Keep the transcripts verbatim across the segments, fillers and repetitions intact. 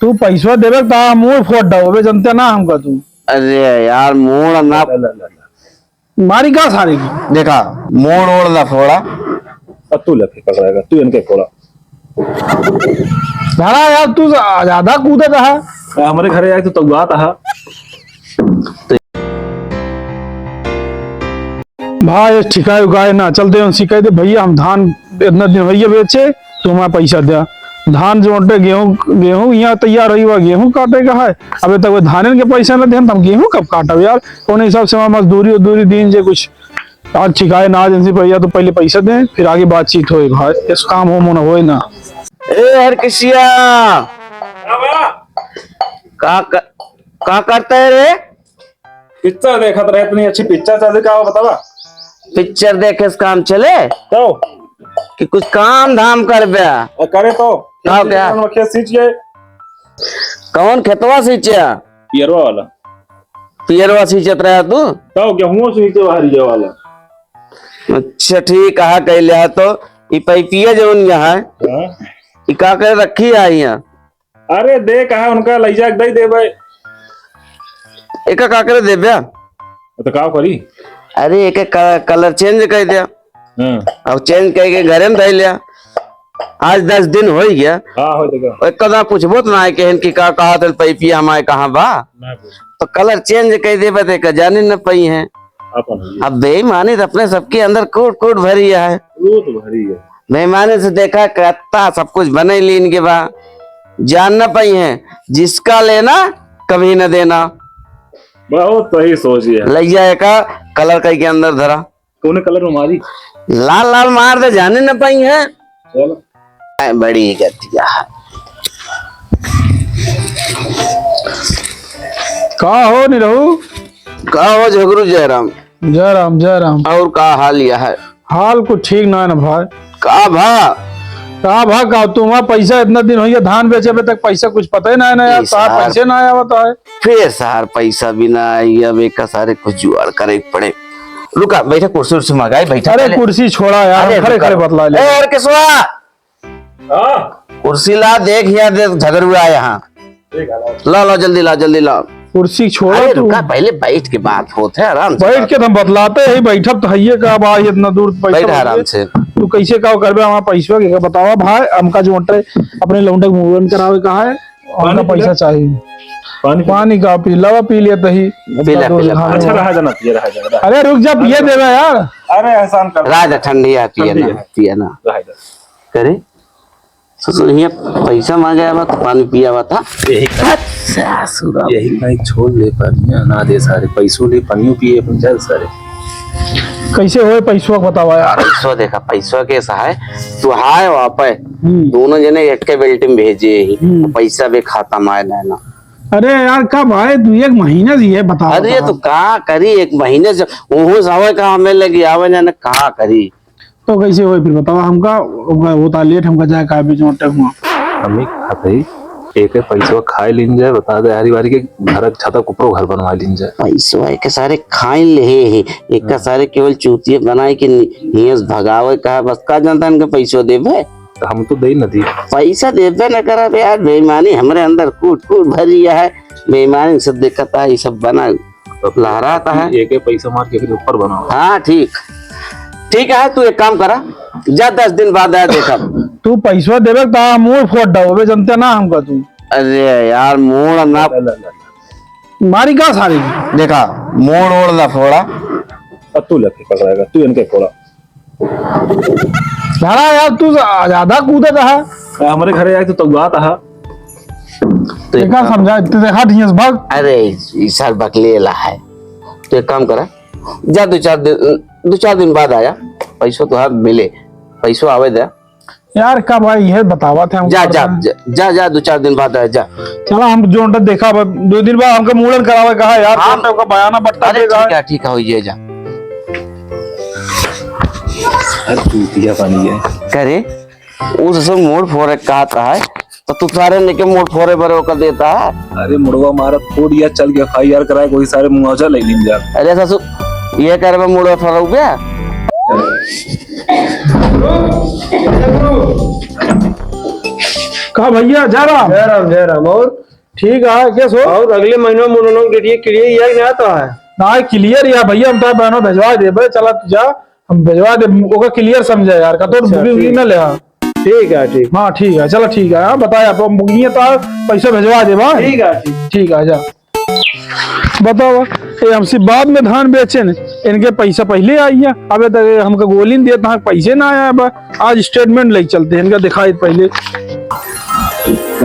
तू पैसवा देबे त मुंह फोड़ डाउबे, जनते ना हमका तू। अरे यार, मुंह ना ला, ला, ला, ला। मारी का सारे की? देखा, मुंह ओड़ ना फोड़ा। अब तू ले फेंकल रहेगा, तू इनके फोड़ा। धरा यार, तू ज्यादा कूदत है। हमरे घरे आए तो तौआत है। भाई, ठिकाए उकाए ना चलते, उनसे कह दे, "भैया, हम धान इतना दिन भैया बेचे, तू हमारा पैसा दे।" धान जो ओटे, गेहूं, गेहूं यहाँ तैयार हुई हुआ, गेहूं काटे का है, अबे तक वो धानन के पैसा ना देन, तो हम गेहूं कब काटब यार? कौन हिसाब से हमारा मजदूरी उजदूरी दीन जे कुछ आज ठिकाए ना, आज इनसे भैया तो पहले पैसा दें, फिर आगे बातचीत होए भाई, इस काम हो मन होए ना। ए हरकिसिया, का, का, का करता है रे? पिक्चर देखत रहे, इतनी अच्छी पिक्चर चल रही, का बतावा? पिक्चर देखे से काम चले? तो? कि कुछ काम धाम कर बे। अ, करे तो। का हो गया? खेत सींच गए। कौन खेतवा सींचे? पियरवा वाला। पियरवा सींचत रहा तू? तो गेहूं सींचे बाहर ये वाला। अच्छा, ठीक कहा, कैले है तो। ई पैपिया जौन यहाँ है, हाँ? ई का करे रखी है यहाँ? अरे दे, कहा उनका लई जाके दे देबे। एका का करे देबे? तो का करी? अरे एके क-, कलर चेंज कर दे। हाँ। अब चेंज करके घरे में धई ले। आज दस दिन हो गया। हाँ, हो गया। एक कदा पूछबो तो ना है कहन कि का कहा थे पैपिया हमारे कहाँ बा? ना पूछ। तो कलर चेंज कर देबे तो एका जाने न पाई है। अपन हो गया। अब बेईमानी तो अपने सबके अंदर कूट कूट भरी है। कूट भरी है। मेहमाने से देखा, कत्ता सब कुछ बने लीन के बा, जान न पाई है, जिसका लेना कभी न देना। बहुत सही सोच है। लइया एका कलर कई के अंदर धरा। कौन कलर में मारी? लाल लाल मार दे, जाने न पाई है। चलो। ऐ बड़ी गतिया है। का हो निरहू? का हो झगरू जयराम? जय राम, जय राम। और का हाल यह है? हाल कुछ ठीक ना है ना भाई। का भा? का भा का? तुम्हारा पैसा इतना दिन हो गया, धान बेचे, अबे तक पैसा कुछ पता ही ना है ना यार, ये सार सार पैसे ना आया होता है। फिर सार पैसा भी ना आई, अब एक सारे कुछ जुगाड़ करे के पड़े। रुका, बैठा, कुर्सी उर्सी मंगाई, बैठा अरे पहले। कुर्सी छोड़ा यार, अरे खड़े रुका। खड़े बतला ले। ए, यार किसवा, हाँ। कुर्सी ला, देख यहाँ, देख, झगड़ुआ यहाँ। ठीक है, लाओ। ला, ला, जल्दी ला, जल्दी ला। कुर्सी छोड़ा अरे तू। रुका, पहले बैठ के बात होत है, आराम से बैठ बात। के तो हम बतलाते ही, बैठब तो हइये का, अब आज इतना दूर बैठ बैठब आराम हइये। से। तू कैसे का करबे, हमारा पैसवा के बतावा भाई, हमका जो ओटे अपने लौंडे के मुड़न करावे का है, हमका पानी पी ले। पैसा चाहिए। पानी पी ले। पानी का पी, लावा पी लिया तही। पी ले, पी ले। हाँ। अच्छा, रहा जाना, पिए रहा जाना, रहा। अरे रुक जा, पिए देवे यार। अरे एहसान कर। रहा जा, ठंडी है, पिए ठंडी ना, है। पिए ना। रहा जा। करे? ससुर हियाँ पैसा मांगे आवा तो पानी पियावा था। यही का-, हट, ससुरा। यही कहीं छोड़ ले पानिया, ना दे सारे, पैसों ले पानियों पिए अपन चल सारे। कैसे होए पैसवा बतावा यार? पैसवा देखा, पैसवा कैसा है? तू हाय वापे, हम्म। दोनों जने एक के बेल्ट में भेजे ही, हम्म। पैसा भी खाता माय ना ना। अरे यार, कब आए? दू एक महीना जी है, बतावा, अरे बतावा। तो का करी, एक महीने से ओहो सावे का हमें लगी आवे ना, ना का करी। तो कैसे होई फिर बतावा हमका, ओका होता लेट, हमका जाए का बीच में अटक हुआ। हम ही खात हई, एक एक पैसवा खाए लीन जाए, बता दे हरी बारी के घर के छता ऊपरो घर बनवा लीन जाए। पैसवा एक सारे खाए ले हे, एक हाँ। सारे केवल चूतिया बनाए के नि-, हियस भगावे का, बस का जनता इनके पैसवा देबे? तो हम तो दे न दी। पैसा देबे न करब यार, बेईमानी हमरे अंदर कूट कूट भरी है, बेईमानी से देखता है, ये सब बना लहरात है। एक एक पैसा मार के फिर ऊपर बनाओ। हाँ, ठीक, ठीक है, तू एक काम करा, जा दस दिन बाद आया देखा। तू पैसवा देबे त मुंह फोड़ डाउबे, जनते ना हमका तू। अरे यार, मोड़ ना। ला, ला, ला, ला। मारी का सारी? देखा, मोड़ ओड़ ना फोड़ा। अब तू लेके पकड़ेगा, तू इनके फोड़ा। धरा यार, तू ज्यादा कूदत है। हमरे घरे आए तो तौआत है। तो एक देखा, काम समझा, तू देखा, ढींस भाग। अरे, ई सार बकलेला है। तो एक काम करा, जा दो चार दिन, दो चार दिन बाद आया, पैसो तो है मिले, पैसो आवे दे। यार, का भाई, ये बतावा थे हम जा, कर जा, रहे हैं। जा, जा, जा, दो चार दिन बाद आया, जा। चला, हम जो उनका देखा, अब दो दिन बाद हमका मूड़न करावे कहा यार, हाँ। तो उनका बयाना बट्टा अरे, देगा। ठीक है, ठीक है, हो ये जा। अरे, चूतिया बनी है। करे, वो ससुर मोड़ फोड़े कहता है, तो तू सारे लेके मोड़ फोड़े बरे ओकर देता है। अरे, मुड़वा मारा फोड़ या चल के एफ आई आर कराए, कोई सारे मुआवजा ले लीन जा। अरे ससुर, ये करबे मोड़ फोड़े रुपया? कहा भइया, जय राम। जय राम, जय राम। और? ठीक है, कैसे हो? और अगले महीना में उन लोग डेटिया clear या कि ना आता है? ना, clear या भइया, हम तो बहनों भेजवा देबे, चला तू जा, हम भेजवा दे, ओका clear समझे यार, का तो अच्छा, booking ठीक। ना ले, हाँ। ठीक है, ठीक। हाँ, ठीक है, चला ठीक है, हाँ, बताए आप, हम booking है तो आप पैसा भेजवा देबे, हाँ? ठीक है, ठीक। ठीक है, जा। बताओ, ये हमसे बाद में धान बेचे न, इनके पैसा पहिले आई है। अबे तक हमका गोली न देत, हाँ, पैसे ना आया बा। आज statement लेके चलते हैं, इनका दिखाई पहिले।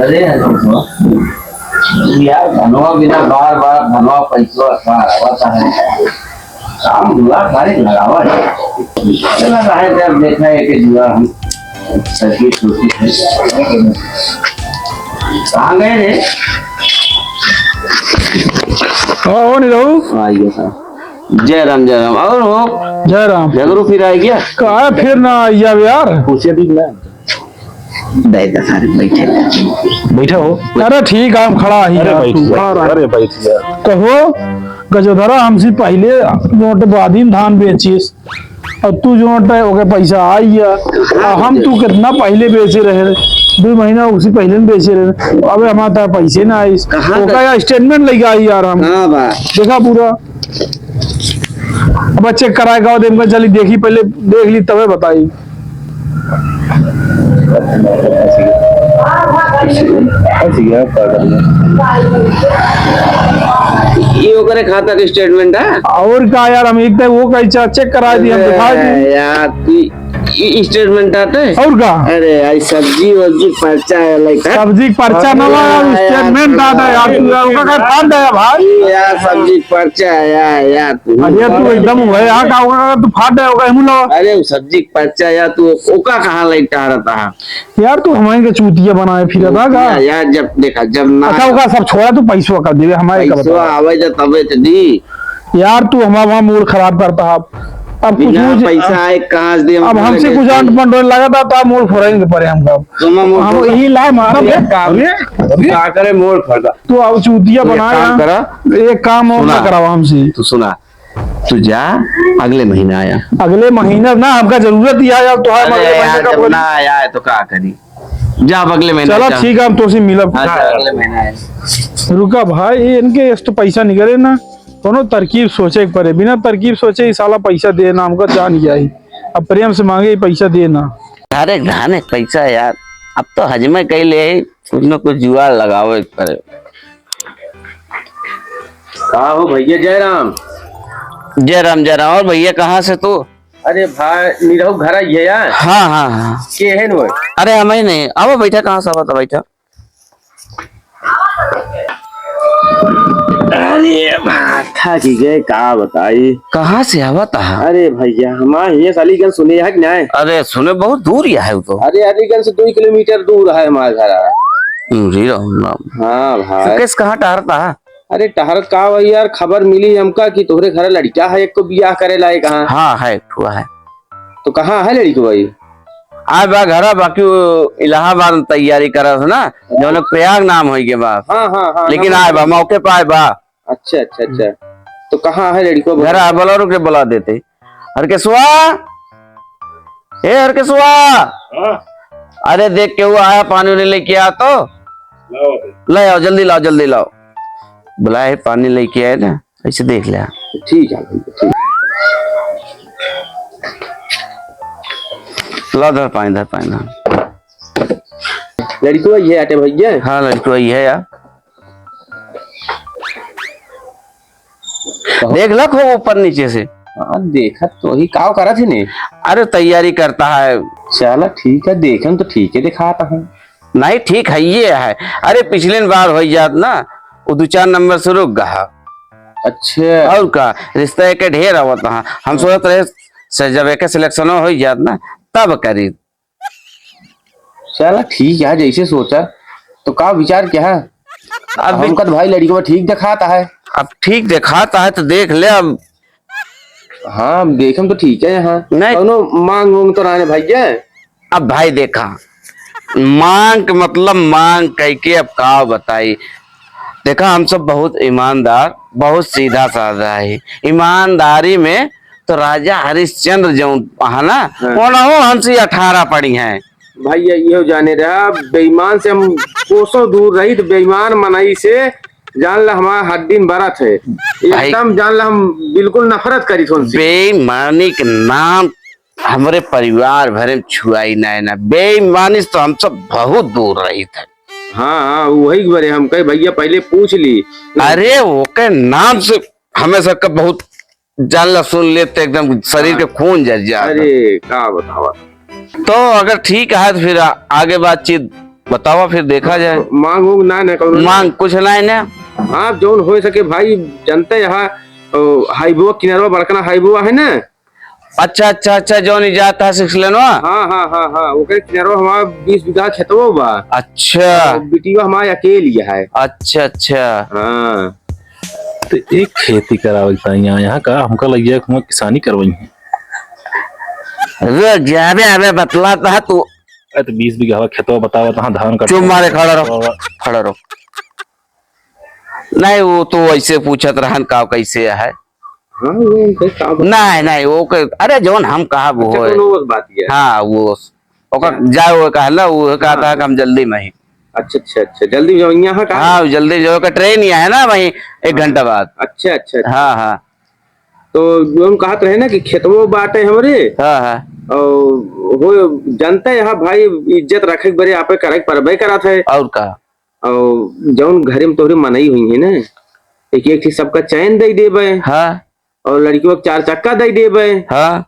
अरे यार, धनवा बिना बार बार धनवा पैसवा का आवत है। काम धुआ खाली लगावा है। चला रहा है, जब देखा है कि जुआ हम सखी छोटी है। कहाँ गए रे? हाँ, हो नहीं रहू? हाँ, ये था। जय राम, जय राम। और हो? जय राम। झगड़ू फिर आ गया? कहा फिर ना आइया यार? पूछे भी ना। बैठ जा, सारे बैठे। बैठा हो। अरे ठीक है, हम खड़ा ही अरे यार, बैठ तू जा, खड़ा रह। अरे बैठ जा। कहो, गजोधरा हमसे पहिले नोट बादी में धान बेचिस, और तू जो है, ओके पैसा आई है। कहाँ आ, हम बेचे? तू कितना पहिले बेचे रहे, दो महीना उससे पहिले में बेचे रहे, अबे हमारे पास पैसे ना आइस। कहाँ ओका बेचे? यार statement लेके आई यार हम। हाँ बा। देखा पूरा। अब check कराए का, देम का चली देखी, पहिले देख ली तबे बताई। ये ओकरे खाता के statement है? और का यार, हम एक तो वो कही चा-, check करा दी, हम दिखा दी। अरे यार, तू ई, ई statement आटे? और का? अरे यार, सब्जी वब्जी पर्चा है, like, हैं? सब्जी पर्चा अरे ना बा, यार, statement यार, आता है यार, तू यार, ओका का ध्यान दे यार भाई। यार, सब्जी पर्चा है यार, यार, तू। अरे, तू एकदम हुआ है, यहाँ का होगा, तू फाट जाए होगा, हिमू लगा। अरे, वो सब्जी पर्चा यार, तू ओका कहाँ लाइक टहरता है? यार, तू हमारे के चूतिया बनाए फिर था का? चूतिया यार, जब देखा, जब ना अच्छा, ओका सब छोड़ा, तू पैसवा का देवे, हमारे का पैसवा बता। आवे जा तबे तो दी। यार, तू हमारा वहाँ mood खराब करता है। अब कुछ बिना मुझे पैसा आए, कहाँ से दे, अब हम हमसे कुछ अंट पंट होने लगा था, तो आप mood फोड़ेंगे पड़े हमका। तुम mood हम फोड़ो। यही लाए मारब। एक काम, अरे, अरे। का करे mood फोड़ता? तू अब चूतिया तू एक बनाया। काम करा। एक काम और ना सुना। करावा हमसे। तू सुना, तू जा, अगले महीना आया। अगले महीना ना, हमका जरूरत ही आया, तो है अरे अगले महीने यार, का जब बोल। ना आया है तो का करी? जा, अब अगले महीने चला जा। ठीक है, हम तोसे मिलब। हाँ, जा, अगले महीने आया। रुका भाई, इनके यस तो पैसा निकले ना, कोनो तरकीब सोचे के पड़े। बिना तरकीब सोचे ही साला पैसा दे ना, हमका जान गया ही। अब प्रेम से मांगे ही पैसा दे ना। अरे धान एक पैसा यार, अब तो हजमे कई ले, कुछ न कुछ जुगाड़ लगावे के पड़े। का हो भैया, जय राम। जय राम, जय राम। और भैया, कहाँ से तू? अरे भाई, निरहू घर आई है यार। हाँ, हाँ, हाँ। के है न वो? अरे, हम ही नहीं। अब बैठा, कहाँ से आवत है, बैठा। अरे, माथा की गए, का बताई? कहाँ से आवत है? अरे भैया, हमारे ये साली गन सुने है कि नहीं? अरे, सुने, बहुत दूर ही है वो तो। अरे, अलीगंज से दो किलोमीटर दूर है हमारा घर। हम्म, जी, राम, राम। हाँ भाई। तो कैसे, कहाँ टहरता है? अरे टहरत का भाई यार, खबर मिली हमका कि तोहरे घर लड़का है, एक को बियाह करे लायक, हाँ। हाँ, है, एक ठो है। तो कहाँ है लड़का भाई? आए बा घरा, बाकी वो इलाहाबाद में तैयारी करत है ना, जौन प्रयाग नाम होई के बा। हाँ, हाँ, हाँ, लेकिन नाम आए बा, मौके पे आए बा। अच्छा, अच्छा, अच्छा। तो कहाँ है लड़का भाई? घर आए, बोला, रुके, बुला देते। हरकेशवा, ए हरकेशवा। हाँ। अरे देख, केहू आया, पानी उनी लेके आ तो। लाओ। ले आओ, जल्दी लाओ, जल्दी लाओ। बुलाए, पानी लेके आए ना, ऐसे देख ले। ठीक है भैया, ठीक। ला, धर पानी, धर पानी, धर। लड़को ये आटे भैया? हाँ, लड़को ये है यार। देख ला खूब ऊपर नीचे से। हाँ, देखत तो ही, काव करत ही ने? अरे, तैयारी करता है। चला, ठीक है, देखन तो ठीक है, दिखाता है। नहीं, ठीक है, ये है। अरे, पिछले बार हो जात ना, वो दो चार नंबर से रुक गया। अच्छा। और का, रिश्ता एक ढेर आवत है। हम सोचत रहे, से जब एक selection हो जात ना, तब करी। चला ठीक है, जैसे सोचा। तो का विचार क्या है? अब अब हमका तो भाई लड़की को ठीक दिखाता है। अब ठीक दिखाता है तो देख ले अब। हाँ, देखम तो ठीक है यहाँ। नहीं। कौनो मांग वांग तो ना है भैया? अब भाई देखा, मांग के मतलब मांग कह के अब का बताई। देखा, हम सब बहुत ईमानदार, बहुत सीधा साधा है। ईमानदारी में तो राजा हरिश्चंद्र जौन है ना, हाँ। ओनहु हमसे अठारह पड़ी हैं। भाई, ये, इहो जाने रहा, बेईमान से हम कोसों दूर रही, तो बेईमान मनई से जान ला हमार हड्डी में बरत है। भाई एकदम जान ला हम बिल्कुल नफरत करी थोन से। बेईमानी के नाम हमरे परिवार भरे में छुआई नाहीं ना। बेईमानी से तो हम सब बहुत दूर रही थे। हाँ, हाँ, वही बरे हम कहे भैया पहले पूछ ली। अरे ओके नाम से हमें सबका बहुत जान ला सुन लेते एकदम शरीर के हाँ। खून जर जात। अरे का बतावा। तो अगर ठीक है तो फिर आ-, आगे बातचीत बतावा, फिर देखा जाए। मांग उंग ना, ना कौनो ना। मांग कुछ ना है ना। आप जौन हो सके भाई, जनते यहाँ, ओ, हाईवे किनारवा, बड़कना हाईवे है ना। अच्छा, अच्छा, अच्छा, जौन ई जात है सिक्स लेनवा। हाँ, हाँ, हाँ, हाँ, ओकरे किनारवा हमारा बीस बीघा खेतवा बा। अच्छा। और बिटिया हमारा अकेली है। अच्छा, अच्छा। हाँ। तो एक खेती करावल ताई यहाँ, यहाँ का हमका लगिया कि वहाँ किसानी करवाई है। रुक जा बे, अबे बतलात ह तू। अरे तो बीस बीघा खेतवा बतावा, तहाँ धान कट चुप मारे, खड़ा रहो, खड़ा रहो। नहीं, वो तो ऐसे पूछत रहन का कैसे है। हाँ, वो उनके का बता- नहीं, नहीं, वो के, अरे जौन हम कहा वो अच्छा, है। कौनो और बात ये है। हाँ, वो ओकर हाँ। जाए वो कहला, वो कहता हाँ। है कि हम जल्दी में ही। अच्छा, अच्छा, अच्छा, जल्दी में जाओ, यहाँ का? हाँ, जल्दी में जाओ, का ट्रेन ही है ना वहीं एक हाँ। घंटा बाद। अच्छा, अच्छा, अच्छा। हाँ, हाँ। तो हम कहत रहे ना कि खेतवो बाटे हमरे। हाँ, हाँ। और हो जानते हैं भाई, इज्जत रखे के बरे आपे करे के परबे करत है। और का? और जौन घरे में तोहरे मनई हुई है ना, एक एक ठे सबका चैन दे देबे। हाँ। और लड़कियों के चार चक्का दे देबे। हाँ।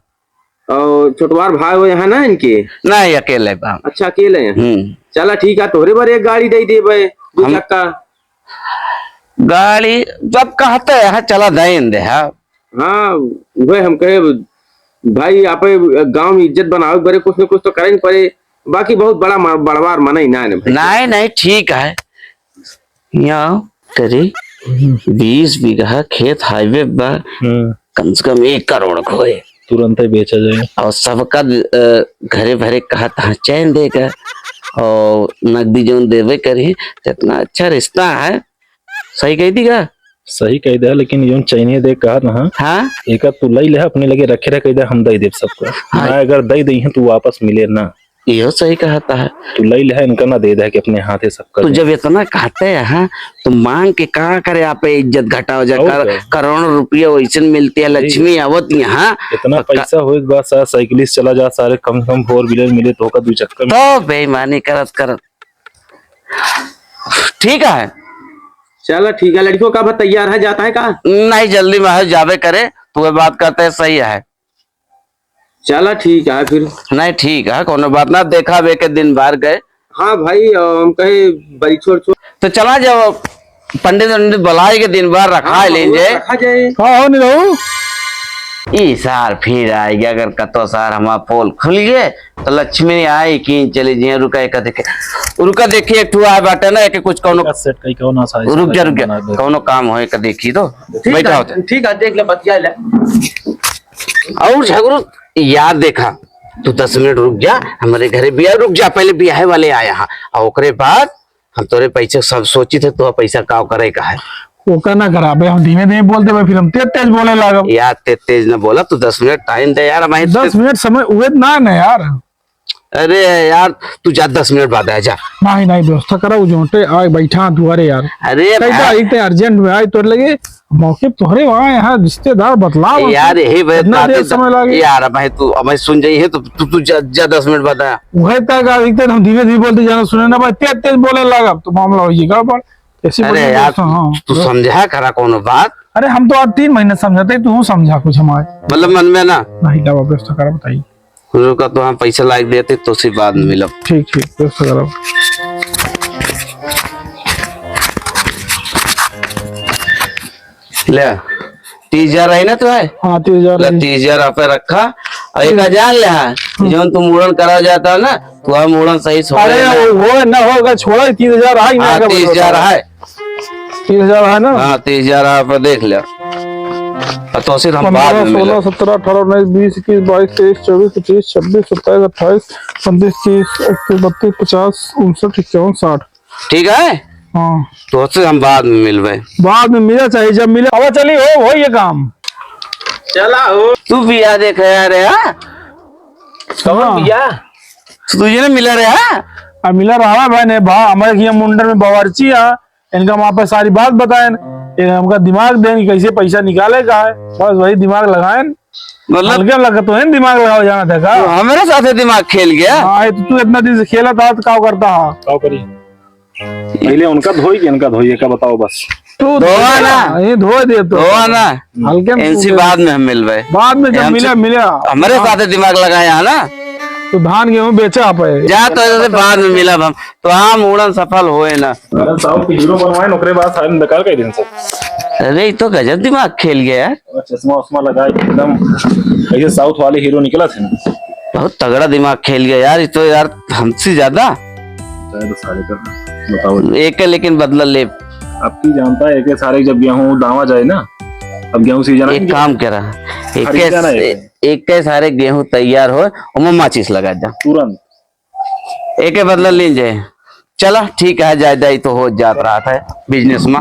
और छोटवार भाई हो यहाँ ना इनके? नहीं, अकेले बा। अच्छा, अकेले हैं। हम्म। चला ठीक है, तोहरे बर एक गाड़ी दे देबे, दो हम चक्का। गाड़ी जब कहते हैं, चला दें दे, हाँ। हाँ, वह हम कहे भाई, आप गांव में इज्जत बनावे के बरे कुछ न कुछ तो करे के पड़े, बाकी बहुत बड़ा म-, बड़वार मनई ना है भाई। नहीं, नहीं, ठीक है। यहाँ करी बीस बीघा खेत हाईवे बा, हम्म। कम से कम एक करोड़ के होए। तुरंत ही बेचा जाए। और सबका, अ, घरे भरे कहा तहाँ चैन देगा और नकदी जौन देवे करी, तो इतना अच्छा रिश्ता है। सही कह दी का? सही कह दे, लेकिन जौन चैनिया दे कहत ना, हाँ? एका तू लई ले, अपने लगे रखे रह, कह दे, हम दे देब सबका। हाँ। ना, अगर दे दे हैं, तू वापस मिले ना। इहो सही कहता है। तू लई ले, इनका ना दे दे कि अपने हाथे सबका तू दे। जब इतना कहते हैं, हाँ, तो मांग के का करे, आप इज्जत घटाओ जा और कर, क्या? करोड़ों रुपया वैसे मिलती है, यही। लक्ष्मी आवत यहाँ। इतना तो का- पैसा होए के बाद सारा साइकिल से चला जा, सारे कम से कम फोर व्हीलर मिले तो का दू चक्कर में। तो बेईमानी करत करत ठीक है। चला ठीक है, लड़कियों का बा तैयार है, जाता है का? नहीं, जल्दी में है, जाबे करे, तू ये बात करते सही है। चला ठीक है फिर। नहीं, ठीक है, कोनो बात ना, देखा बे के दिन बार गए। हाँ भाई, अ, हम कहे बड़ी छोट छोट। तो चला जाओ, पंडित वंडित बुलाए के दिन बार रखा हाँ, लेंगे। रखा जाए। हाँ, हो नहीं रहू। ई सार फिर आएगी, अगर कतो सार हमारा पोल खुल गए, तो लक्ष्मी आई कि चली जी, रुका एक देखे, रुका देखिए, एक ठो आए बाटे ना, एक कुछ कौनो सेट कई कौन आसा रुक जा, रुक जा, बना दे। कौनो काम होए का देखी तो। ठीक बैठा है, होता। ठीक है, देख ले, बतिया ले। और झगड़ू, यार देखा, तू दस मिनट रुक जा, हमारे घरे बिया, रुक जा, पहले बियाहे वाले आया हा, और ओकरे बाद हम तोरे पैसे सब सोची थे, तो पैसा काव करे का है। ओका ना कराबे, हम धीमे धीमे बोल देबे, फिर हम तेज तेज बोले लागब। यार, तेज तेज ना बोला, तू दस मिनट टाइम दे यार, हमारे दस मिनट समय उहे ना, ना यार। अरे यार, तू जा, दस मिनट बाद आ जा। नहीं, नहीं, व्यवस्था करा, वो जोटे आए बैठा दुआरे यार। अरे कई भाई। तारीख ते अर्जेंट में आए तोर लगे, मौके पे तोहरे वहाँ यहाँ रिश्तेदार बतलाव ए यार, यही भाई इतना बात देर है, समय लागे। यार, भाई तू, अब सुन जाइए तो तू, तू जा, जा, दस मिनट बाद आ। वही तक आ, इतने हम धीरे धीरे बोलते जाना, सुने ना भाई, तेज तेज बोले लगा, अब तो मामला हो ये गड़बड़। ऐसे अरे बोले यार, दोस्त, हाँ। तू समझा करा कोनो बात। अरे हम तो आज तीन महीने समझाते, तू समझा कुछ हमारे। मतलब मन में ना। नहीं, क्या व्यवस्था करा बताइए। रुका, तो हम पैसा लाइक देते, तो से बाद में मिलब। ठीक, ठीक, व्यवस्था करा। ले, तीस हजार है ना तो है? हाँ, तीस हजार ले, है। तीस हजार आप रखा, और एक हजार ले, हाँ, हम्म। जौन तू मूड़न करा जाता है ना, तो वह मूड़न सही से अरे, होए ना। वो ना होगा, छोड़ा, तीस हजार है, हाँ, ना का तीस हजार बता। है। तीस हजार है ना? हाँ, तीस हजार आप देख ले। और तो सिर्फ हम बाद पन्द्रह, में मिलब। सोलह, सत्रह, अठारह, उन्नीस, बीस, इक्कीस, बाईस, तेईस, चौबीस, पच्चीस, छब्बीस, सत्ताईस, अट्ठाईस, उनतीस, तीस, इकतीस, बत्तीस, पचास, उनसठ, इक्यावन, साठ। ठीक है? हाँ। तो से हम बाद में मिलबे। बाद में मिला चाहिए, जब मिले। अब चली हो, हो ये काम। चला हो। तू बिया देख यार, हाँ? कौन हाँ। बिया? तुझे ना मिला रहे, हाँ? अब मिला रहा है भाई, ने भा-, हमारे हियाँ मुंडन में बावर्ची है, इनका वहाँ पे सारी बात बताएन, ये हमका दिमाग देन कि कैसे पैसा निकाले का है, बस वही दिमाग लगाएन। मतलब हल्के में लगा तो है, दिमाग लगाओ जाना था का? तो हमारे साथ दिमाग खेल गया। हाँ, ये तो तू इतना दिन से खेला था, तो क्या करता है? का करी? पहले उनका धोई कि इनका धोई, का बताओ बस। तू धोआ ना। ये धो दे तो। धोआ ना। हल्के में इनसे तू बाद में हम मिलबे। बाद में जब हमसे, मिला, मिला। हमारे साथ दिमाग लगाया है ना। तो धान गेहूं बेचा आप है। जा तो ऐसे बाद में मिला हम। तो हम उड़न सफल होए ना। अरे साउथ के हीरो बनवाए, ओकरे बाद सारे निकाल के दिन से। अरे, ये तो गजब दिमाग खेल गया यार। और चश्मा उश्मा लगा के एकदम ऐसे साउथ वाले हीरो निकला थे ना। बहुत तगड़ा दिमाग खेल गया यार, ये तो यार हमसे ज्यादा। शायद सारे का बताओ। एक है लेकिन बदला ले। अब की जानता है कि सारे जब गेहूं दावा जाए ना, अब गेहूं सीजन एक आएंगे। काम करा, एक खरीदा ना है, एक। एक के सारे गेहूं तैयार हो, ओमे माचिस लगा जा। तुरंत। एक के बदला ले जाए। चला ठीक है, जाए जाए तो हो जात रहा था बिजनेस में।